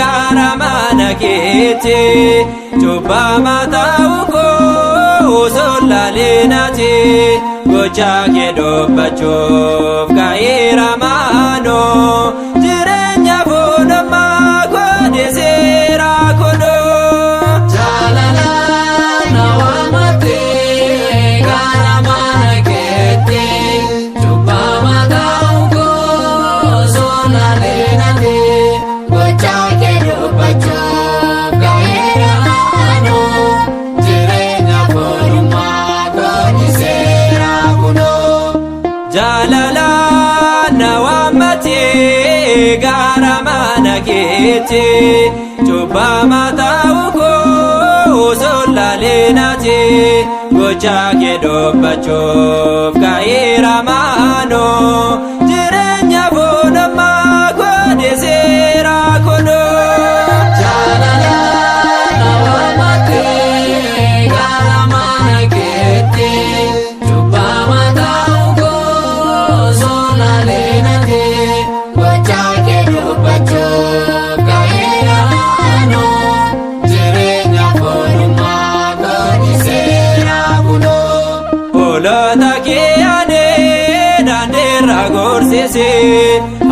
Gara mana keetti cubbamaa ta'uu koo osoo laaleenaati gocha kee dubbachuuf ka'eera maanoo jireenya fuudhummaa godhiseera kunoo. Jaalala na waammatte gara mana keetti cubbamaa ta'uu koo osoo laaleenaati gocha kee dubbachuuf ka'eera maanoo jireenya foonummaa godhiseera kunoo. Jaalala na waammatte gara mana keetti cubbamaa ta'uu koo osoo laaleenaati gocha kee dubbachuuf ka'eera maanoo jireenya fuudhummaa godhiseera kunoo. Jaalala na waammatte gara mana keetti cubbamaa ta'uu koo osoo laaleenaati gocha kee dubbachuuf ka'eera maanoo jireenya foonummaa godhiseera kunoo. Hoolota kee daandiirra gorsise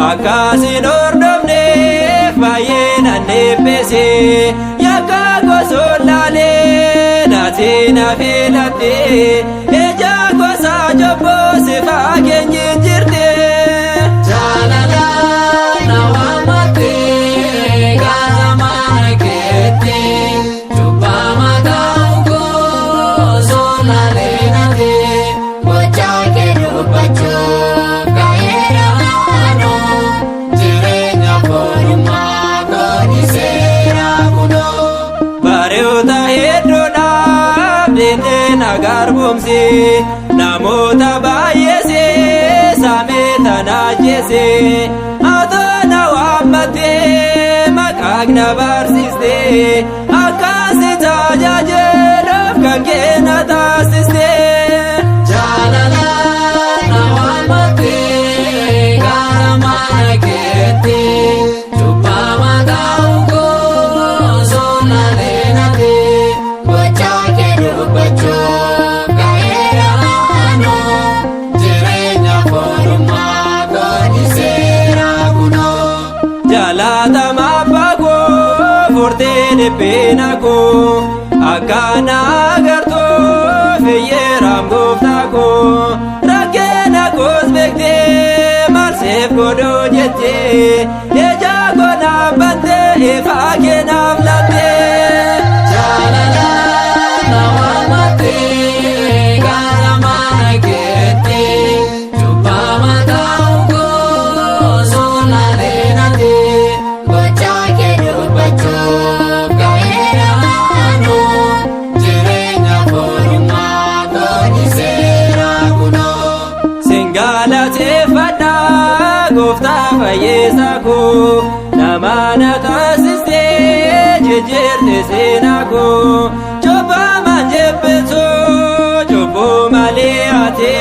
akkasiin hordofneef baay'ee nan dhiphise yakka gosoon laalee naati na filatte ija gosa jobboo si faageenyi jirte. Jaalala na waammatte gara mana keetti cubbamaa ta'uu koo osoo laaleenaati gocha kee dubbachuuf ka'eera maanoo jireenya foonummaa godhiseera kunoo. Bareeota hedduudhaaf deemtee na garboomsi namoota baay'eese saamee tana ajjeese atoo na waammattee maqaa na barsiiste akkasi tajaajiluuf kan kee na taasiste. Jaalala na waammatte gara mana keetti cubbamaa ta'uu koo osoo laaleenaati gocha kee dubbachuuf ka'eera maanoo jireenya foonummaa godhiseera kunoo. Jaalatama abbaa koo furtee dhiphina koo akkana agartuu fiyyeeraam gooftaa koo rakkina koos beektee maal godhuu jettee ija koo dhaabbattee ifaa keenaaf laattee. Jaalala na waammatte gara mana keetti cubbamaa ta'uu koo osoo laaleenaati gocha kee dubbachuuf ka'eera maanoo jireenya foonummaa godhiseera kunoo. Sin galateeffadha gooftaa fayyisaa koo nama na taasistee jijjiirte seenaa koo cubbamaan jibbitu cubbuu malee ati.